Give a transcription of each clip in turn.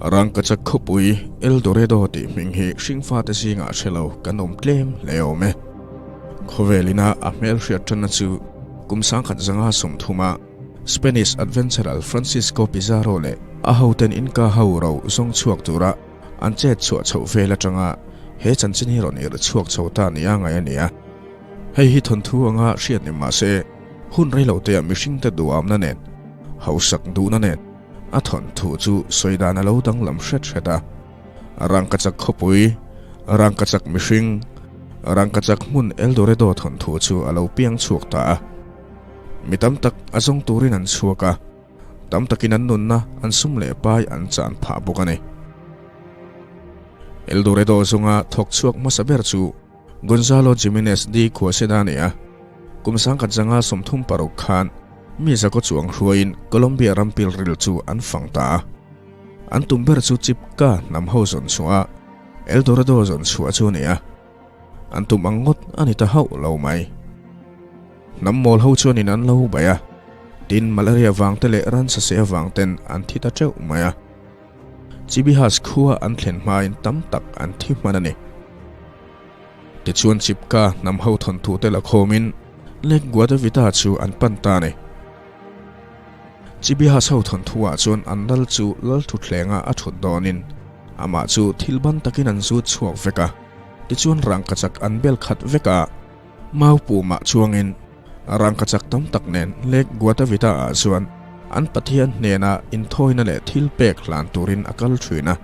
Rangkachak khawpui El Dorado tih hming hi hringfate zingah hre lo kan awm tlem hle awm e. Khawvel ina a hmelhriat tanna chu kum 1930 a Spanish adventurer Francisco Pizarro leh a hoten Inca ho ro zawng chhuak tura an chet chhuah chhoh vel atanga he chanchin hi rawn irh chhuak chho ta nia ngaih a ni a. Hei hi thawnthu anga hriat ni mah se hun reiloteah mihringte duhamna nen, hausak duhna nen, A thawnthu chu sawi dan a lo danglam hret hret a, Rangkachak khawpui, Rangkachak mihring, Rangkachak hmun Eldorado thawnthu chu a lo piang chhuak ta a. Mi tam tak a zawng turin an chhuak a, tam takin an nunna an sum leh pai an chan phah bawk a ni. Eldorado zawnga thawk chhuak hmasa ber chu Gonzalo Jimenez de Quesada a ni a, kum 1936 khan mi zakaw chuang hruaiin Colombia ram pilril chu an fang ta a. An tum ber chu Chipka hnam ho zawn chhuah a, El Dorado zawn chhuah chu a ni a. An tum ang ngawt a ni ta hauh lo mai. Hnam mawl ho chuanin an lo baih a, tin malaria vang te leh ransa seh avang ten an thi ta teuh mai a. Chibihas khua an thlen hmain tam tak an thi hman a ni. Tichuan Chipka hnam ho thawnthu te la khawmin Lake Guadavita chu an pan ta a ni. Chibihas ho thawnthu ah chuan an lal chu lal thutthlengah a thut dawnin amah chu thil ban takin an zut chhuak vek a, tichuan rangkachak an bel khat vek a, mau pumah chuangin Rangkachak tam tak nen Lake Guatavita ah chuan an Pathian hnena inthawina leh thil pek hlan turin a kal thin a.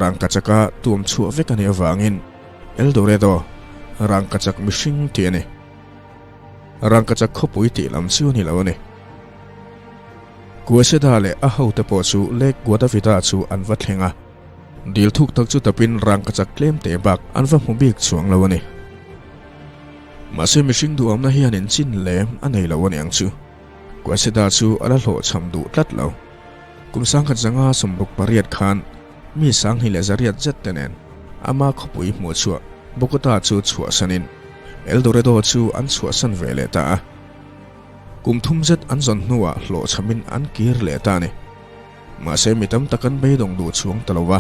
Rangkachaka tuam chhuah vek a nih avangin El Dorado, Rangkachak mihring tih a ni. Rangkachak khawpui tih lam chu a ni lo a ni. Quesada leh a hote pawh chu Lake Guatavita chu an va thleng a. Dil thuk tak chu tapin rangkachak tlem teh bak an va hmu bik chuang lo a ni. Mahse mihring duhamna hian inchin lem a nei lo a niang chu. Quesada chu a la hlawhchham duh tlat lo. Kum 1968 khan mi 2108 zet te nen ama khawpui hmuh chhuah Bogota chu chhuahsanin El Dorado chu an chhuahsan ve leh ta a. Kum thum zet an zawn hnuah hlawhchhamin an kir leh ta a ni. Mahse mi tam tak an beidawng duh chhuang ta lo va,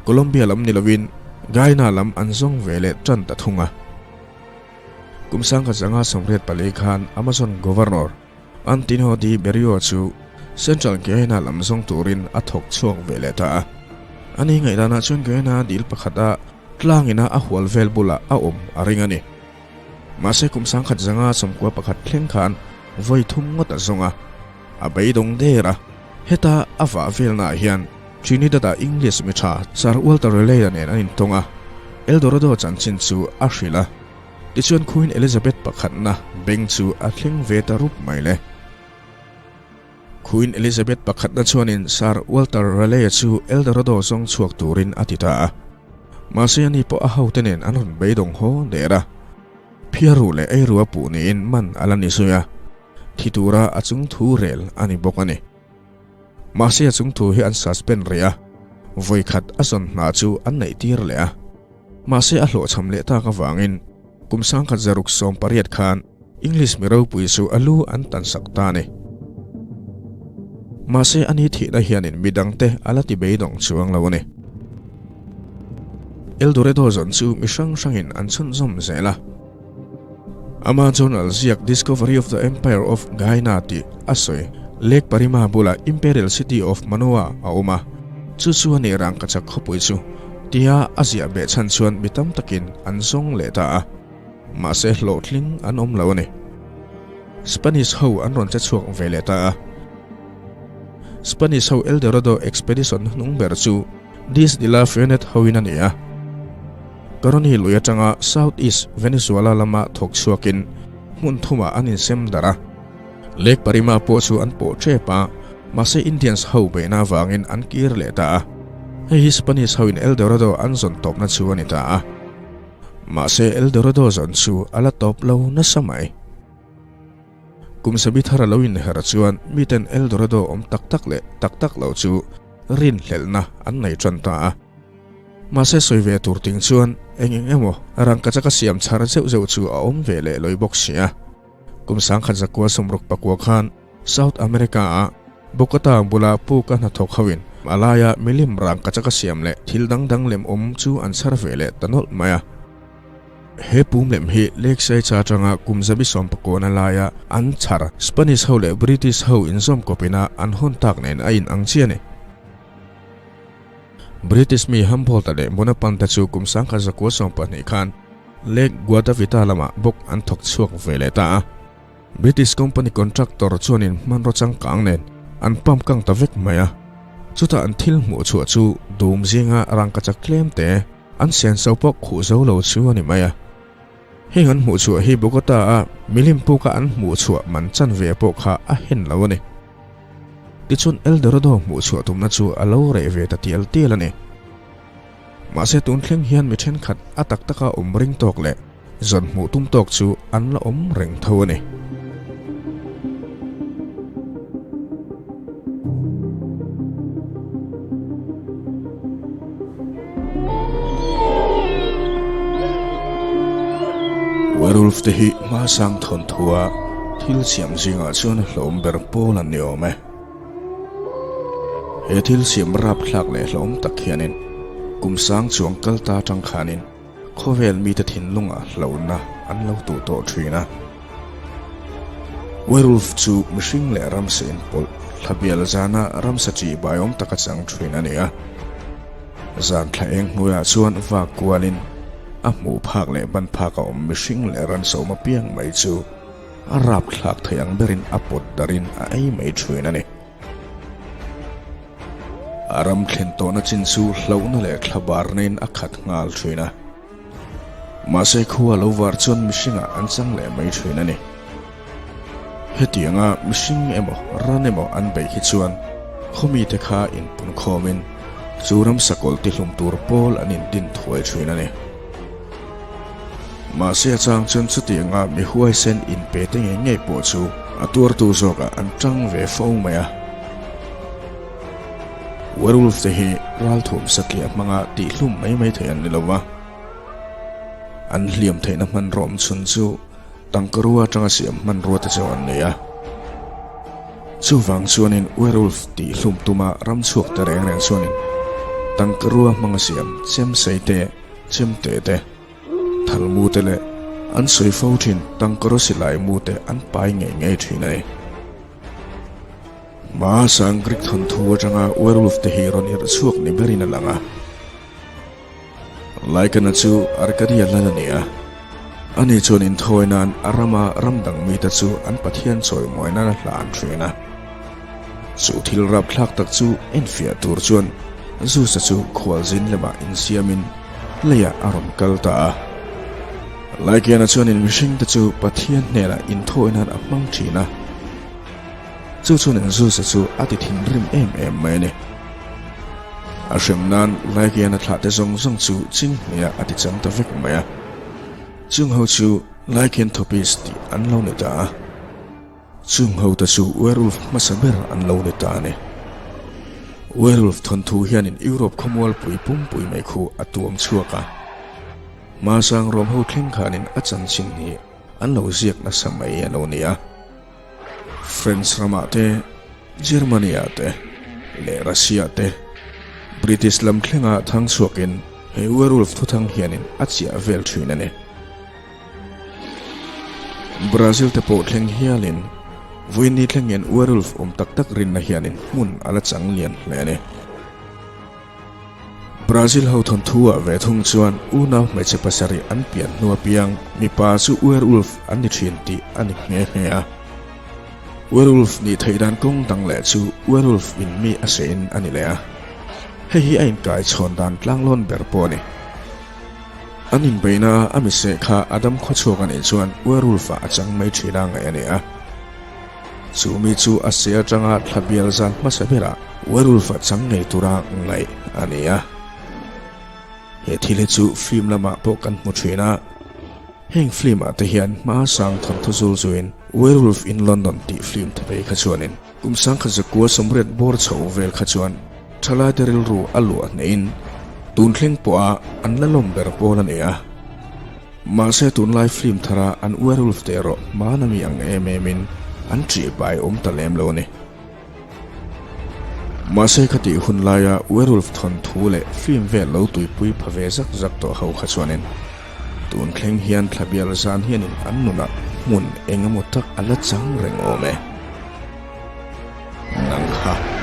Colombia lam ni lovin Guyana lam an zawng ve leh tan ta thung a. Kum 1984 khan Amazon Governor Antonio de Berrio chu Central Guyana lam zawng turin a thawk chhuak ve leh ta a. Ani ngaihdanah chuan Guyana dil pakhata tlangina a hual vel bulah a awm a ring a ni. Mahse kum 1991 thleng khan vawi thum ngawt a zawng a, a beidawng der a. Heta a vah velnaah hian Trinidad-ah English mi tha Sir Walter Raleigh-a nen an intawng a, El Dorado chanchin chu a hrilh a. Tichuan Queen Elizabeth pakhatna beng chu a thleng ve ta rup mai le. Queen Elizabeth pakhatna chuanin Sir Walter Raleigh-a chu El Dorado zawng chhuak turin a ti ta a. Mahse ani pawh a hote nen an rawn beidawng haw der a. Phiarru leh eirua puh niin man a la ni zui a, thi tura a chung thu rel a ni bawk a ni. Mahse a chung thu hi an suspend rih a, vawi khat a zawn hna chu an neih tir leh a. Mahse a hlawhchham leh tak avangin kum 1680 khan English mi ropui chu a lu an tan sak ta a ni. Mahse a ni thihna hianin midangte a la ti beidawng chuang lo a ni. El Dorado zawn chu mi hrang hrangin an chhunzawm zel a. Ama journal ziak Discovery of the Empire of Guyana tih a sawi. Lake Parima bulah Imperial City of Manoa a awm a, chu chu a nih rangkachak khawpui chu tia a ziah beh chhan chuan mi tam takin an zawng leh ta a. Mahse hlawhtling an awm lo a ni. Spanish ho an rawn che chhuak ve leh ta a. Spanish ho El Dorado expedition hnung ber chu Diz de la Fuente hoin a ni a. Caroni lui atanga South East Venezuela lama thawk chhuakin hmun thumah an insem darh a. Lake Parima pawh chu an pawh tep a, mahse Indians ho beihna avangin an kir leh ta a. Hei hi Spanish hoin El Dorado an zawn tawpna chu a ni ta a. Mahse El Dorado zawn chu a la tawp lo nasa mai. Kum sabi thar a lo inher chuan miten El Dorado awm tak tak leh tak tak lo chu rinhlelhna an nei tan ta a. Mahse sawi ve tur ting chuan eng eng emaw rangkachaka siam chhar zeuh zeuh chu a awm ve leh lawi bawk si a. Kum 1969 khan South America-ah. Bogota bula puka hnathawk hoin a laia milim rangkachak a siam leh thil dang dang lem awm chu an chhar ve leh ta nawlh mai a. He pum lem hi Lake Saicha atanga kum zabi sawmpakawna laia an chhar Spanish ho leh British ho inzawm kawpina an hawn tak nen a inang chiah a ni. British mi Humboldt-a leh Bonaparte chu kum 1912 khan Lake Guatavita lamah bawk an thawk chhuak ve leh ta a. British company contractor chuanin hmanraw changkang nen an pump kang ta vek mai a. Chutah an thil hmuh chhuah chu dum zinga rangkachak tlem te an senso pawh khuh zo lo chu a ni mai a. Heng an hmuh chhuah hi Bogota-a milim puka an hmuh chhuah man chanve pawh kha a hen lo a ni. Tichuan El Dorado hmuh chhuah tumna chu a lo reh ve ta tial tial a ni. Mahse tun thleng hian mi thenkhat a tak taka awm ring tawk leh zawn hmuh tum tawk chu an la awm reng tho a ni. Werewolf te hi hmasang thawnthua thil siam zingah chuan hlawm ber pawl an ni awm e. He thil siam rapthlak leh hlawm tak hianin kum sang chuang kal ta atang khanin khawvel mite thinlungah hlauhna an lo tuh tawh thin a. Werewolf chu mihring leh ramsa inpawlh thlabial zana ramsa ṭih baiawm taka chang thin a ni a. Zan thla eng hnuaiah chuan vak kualin a hmuh phak leh ban phak a awm mihring leh ransa awm apiang mai chu a rapthlak thei ang berin a pawt darin a ei mai thin a ni. A ram thlen tawhna chin chu hlauhna leh thlabarnain a khat nghal thin a. Mahse khua lo var chuan mihringah an chang leh mai thin a ni. Hetianga mihring emaw ran emaw an beih hi chuan khawmite kha inpun khawmin chu ramsa kawlh tihlum tur pawl an indin thuai thin a ni. Mahse a chang chuan chutianga mi huaisen inpe te ngei ngei pawh chu a tuartu zawkah an tang ve fo mai a. Werewolf te hi ralthuam satliah hmanga tihhlum mai mai thei an ni lo va, an hliam theihna hmanraw awm chhun chu tangkarua atanga siam hmanrua te chu an ni a. Chuvang chuanin werewolf tihhlum tuma ram chhuak te reng reng chuanin tangkarua hmanga siam chemsei te, chemte te, Thalmu te leh an sawi fo thin tangkaraw silai mu te an pai ngei ngei thin a ni. Hmasang Greek thawnthu atanga werewolf te hi rawn irh chhuak ni berin a lang a. Lycon-a chu Arcadia lal a ni a. Ani chuan inthawi nan a rama ram dang mite chu an pathian chawimawi nan a hlan thin a. Chu thil rapthlak tak chu enfiah tur chuan Zeus-a chu khualzin lemah insiamin leiah a rawn kal ta a. Lycian-a chuanin mihringte chu Pathian hnenah inthawi nan a hmang thin a. Chu chuanin Zeus-a chu a ti thinrim em em mai a ni. A hrem nan Lycian-a thlahte zawng zawng chu chinghniah a ti chang ta vek mai a. Chung ho chu Lycanthropes tih an lo ni ta a. Chung hote chu werewolf hmasa ber an lo ni ta a ni. Werewolf thawnthu hianin Europe khawmualpui pumpui mai khu a tuam chhuak a. Hmasang rawm ho thleng khanin a chanchin hi an lo ziak nasa mai a lo ni a. French ramah te, Germany-ah te leh Russia-ah te British lam thlenga thang chhuakin he werewolf thuthang hianin a chiah vel thin a ni. Brazil te pawh thleng hialin vawiin ni thleng hian werewolf awm tak tak rinna hianin hmun a la chang lian hle a ni. Brazil ho thawnthu ah ve thung chuan unau hmeichhe pasarih an pian hnu apiang mipa chu werewolf an ni thin tih a ni nghe nghe a. Werewolf nih theih dan kawng dang leh chu werewolf in mi a seh in a ni leh a. Hei hi a inkai chhawn dan tlanglawn ber pawh a ni. An inbeihna a a miseh kha a dam khawchhuak a nih chuan werewolf-ah a chang mai thin a ngaih a ni a. Chu mi chu a seh atanga thla bial zan hmasa berah werewolf-a chang ngei tura ngaih a ni a. He thil hi chu film lamah pawh kan hmu thin a. Heng film-ah te hian hmasang thawnthu zul zuiin Werewolf in London tih film te phei kha chuanin Kum 1900 sawmriat bawr chho vel kha chuan thalaite rilru a luah hneihin tun thleng pawha an la lawm ber pawl a ni a. Mahse tunlai film thara an werewolf te erawh hmana mi ang em emin an ṭih bai awm ta lem lo a ni. Mahse khatih hun laia werewolf thawnthu leh film vel lo tuipui pha ve zak zak tawh ho kha chuanin tun thleng hian thlabial zan hianin an nunah hmun eng emaw tak a la chang reng awm e. Nang kha.